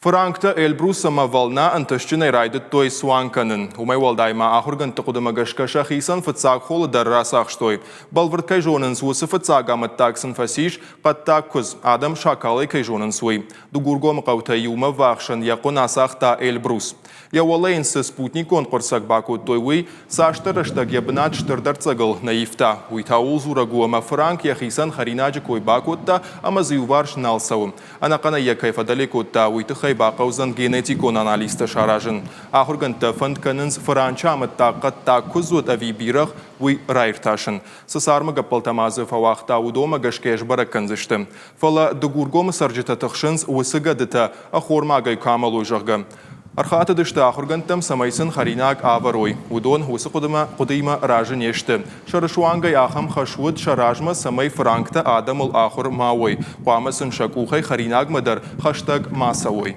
Фыранктӕ Эльбрус ӕмӕ Волна ӕнтыстджынӕй райдыдтой цуан кӕнын. Уымӕй уӕлдай ма ахуыргӕндты хъуыдымӕ гӕсгӕ сӕхицӕн фыццаг холы дӕр рацахстой. Бӕлвырд кӕй зонынц, уыцы фыццаг амӕттаг сын фӕцис хъӕддаг куыдз, адӕм шакалӕй кӕй зонынц, уый. Дыгургомы хъӕутӕй иумӕ ӕввахсӕн йӕ хъуын ацагъта Эльбрус. Йӕ уӕлӕ йын цы спутникон хъуырцӕг бакодтой, уый цасдӕр рӕстӕг йӕ бынат стыр дӕрддзӕгыл нӕ ивта. Уый та ууыл дзурӕг у, ӕмӕ фыранк йӕхицӕн хӕринаджы кой бакодта ӕмӕ дзы иуварс нал цӕуы. Ӕнӕхъӕнӕй йӕ кӕй фӕдӕле кодта, уый тыххӕй бахъӕудзӕн генетикон анализтӕ саразын. Ахуыргӕндтӕ фӕнд кӕнынц фыранчы амӕттаг хъӕддаг куыдз уыд ӕви бирӕгъ, уый раиртасын. Цы цармы гӕппӕлтӕ ма дзы фӕуагъта, уыдонмӕ гӕсгӕ сбӕрӕг кӕндзысты. Фӕлӕ Дыгургомы цӕрджытӕ тыхсынц, уыцы гӕдытӕ ӕххормагӕй куы амӕлой, зӕгъгӕ. Ӕрхатыдысты ахуыргӕндтӕм, цӕмӕй сын хӕринаг ӕвӕрой. Уыдон уыцы хъуыдымӕ хъуыдыимӕ разы не сты. Сӕрысуангӕй ахӕм хӕс уыд сӕ размӕ, цӕмӕй фыранктӕ адӕмыл ахуыр ма уой, хъуамӕ сын сӕ къухӕй хӕринагмӕ дӕр хӕстӕг ма цӕуой.